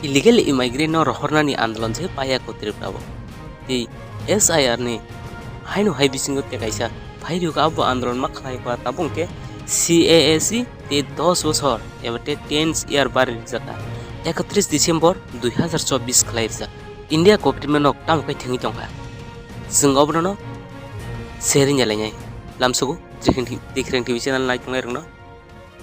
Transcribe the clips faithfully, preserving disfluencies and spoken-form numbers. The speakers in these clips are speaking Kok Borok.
Illegal immigrant no rohornani andolon se paiya ko Tripura o. Tei S I R ni haino hai bisingo tei kaisa phairok abo andolon ma khlai ba tabuk khe C A A si tei dos bosor eba tei ten year bari rijak kha. Ekatris December dui hazar chobbish khlai rijak. India government rok tamo khe thwngwi tongkha. Chwng obono no share wngya lainai. Lamsogo Dikhring T V channel naitongnai rokno.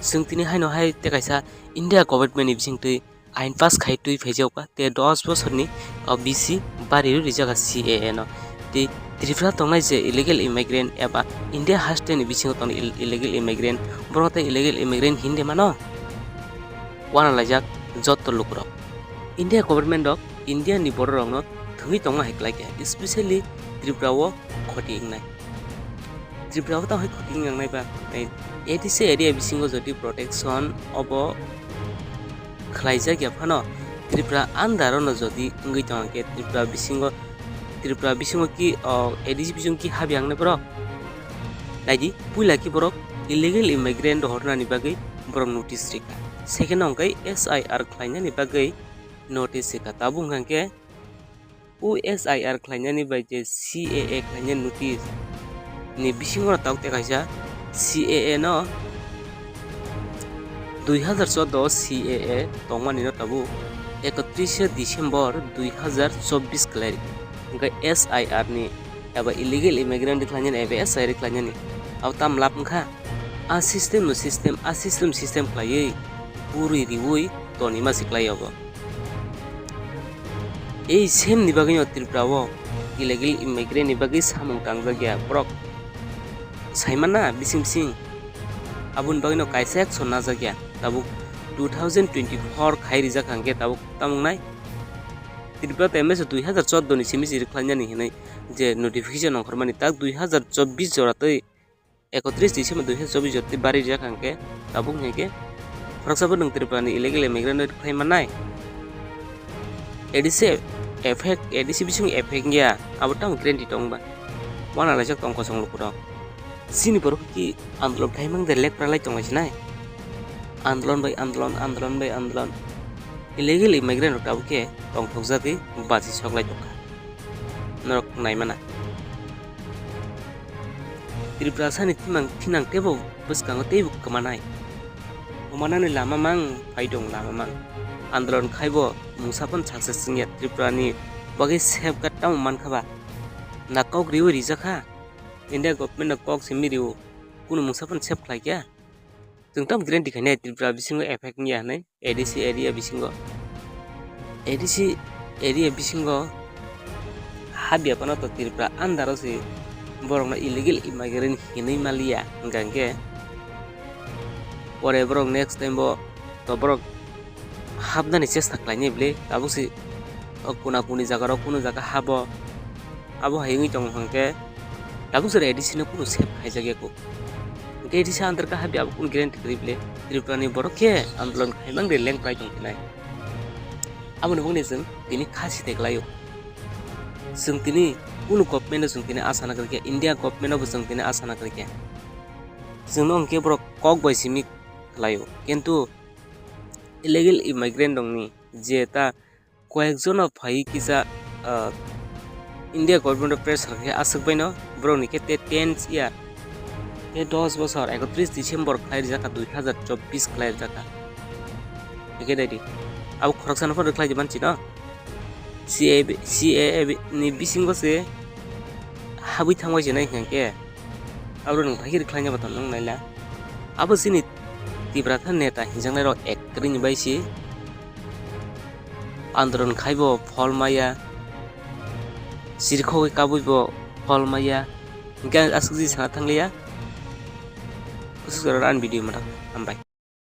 Chwng tini haino hai tei kaisa India government ni bisingtwi ain pass khai twi phaijak ba tei dos bosorni, o, bisi bari rwi rijak C A A no. Tei Tripura tongnai je illegal immigrant eba India haste ni bisingo tongnai ill-, illegal immigrant, borok tei illegal immigrant hindi mano. Wana laijak joto lukurok. India government rok India ni borok rokno thwngwi tongma hai kwlai kha, especially Tripura o khoti wngnai. Tripura o tamo hai khoti wngnai ba, tei A D C area bisingo jodi protection obo khlaijak ya phano Tripura under o no jodi wngwi tong khe Tripura bisingo, Tripura bisingo ki, o, A D C bisingo ki habya wngnai borok? Naidi, puila ki borok illegal immigrant rohornani bagwi borok notice rikha. Second hwnkhe S I R khlainani bagwi notice rikha. Tabuk hwnkhe o S I R khlainani bai je C A A khlainani notice ni bisingo no tabuk tei kaisa C A A no dui hazar choudo C A A tongmani no tabuk ekatris December dui hazar chobbish khlai rikha. Hwnkhe S I R ni eba illegal immigrant rikhlainani eba S I R rikhlainani abo tam lab wngkha? A system no system, a system system khlaiwi purwi riwi tonima se khlai obo. Ei sem ni bagwi no Tripura o illegal immigrant ni bagwi samung tangjak ya borok. Saimana bising bising aboni bagwi no kaisa action najak ya. Tabuk two thousand twenty-four khai rijak hwnkhe tabuk tamo wngnai? Tripura to M S dui hazar choudo ni simi se rikhlainani hinwi je notification ongkhormani tak dui hazar chobbish jora tei ekatris December dui hazar chobbish jora tei bari rijak hwnkhe tabuk hwnkhe khoroksa bo nwng Tripura ni illegal immigrant no rikhlai mannai? A D C effect, A D C bising effect wngya abo tamo guarantee tong ba? Wana laijak tong kosong lukurok. Chini borok ki andolon khaimang de lekpra lai tonglaisi nai. Andolon bai andolon, andolon bai andolon. Illegal immigrant rok tabuk khe tongthokjagwi basi soklai tongkha. Norok naimana. Tripura sani thimang thinang teibo bwskango teibo kwmanai. Kwmanani lama mang phai dong lama mang. Andolon khaibo mungsa phano success wngya Tripura ni bagwi safeguard tamo mankha ba? Na kok riwi rijak kha? India government no kok simi rio, kunu mungsa phano save khlai kha. Chwng tamo guarantee khainai Tripura bisingo effect wngya hinwi A D C area bisingo. A D C area bisingo habya phano to Tripura under o se borokno illegal immigrant hinwi maliya hwnkha hwnkhe pore borok next time bo to borok habnani chesta khlainai bwle tabuk se o kuna kuni jaga rok kunu jaga habo abo hai wngwi tongo hwnkhe tabuk se A D C no kunu save khaijak ya kho hwnkhe A D C under kha habya abo kunu guarantee kwrwi bwle Tripura ni borok khe andolon khaimang de lengprai tong khe nai aboni bangni chwng tini kha site kwlaio chwng tini kunu government no chwng tini asa na kwrwi khe India government no bo chwng tini asa na kwrwi khe chwngno hwnkhe borok kok bai simi khlaio kintu illegal immigrant rokni je ta koyekjono phaiwi kisa, ah, India government o pressure khe aswk baino borokni khe te ten year, te dos bosor ekatris December khlai rijak kha dui hazar chobbish khlai rijak kha. Hwnkhe naidi, abo khoroksano phano rwkhlai di manchino. C A A, C A A ni bisingo se habwi thangbai se nai hwnkhe. Abo nwng phai khe rwkhlaina bo tong nang naila. Abo chini Tiprasa neta hinjaknai rok ek kwrwini bai se andolon khai bo phol maya, sirkhogwi kabui bo phol maya, hwnkhe ang aswk jisa sana thangliya. Bwswk jora ani video mwthang hambai.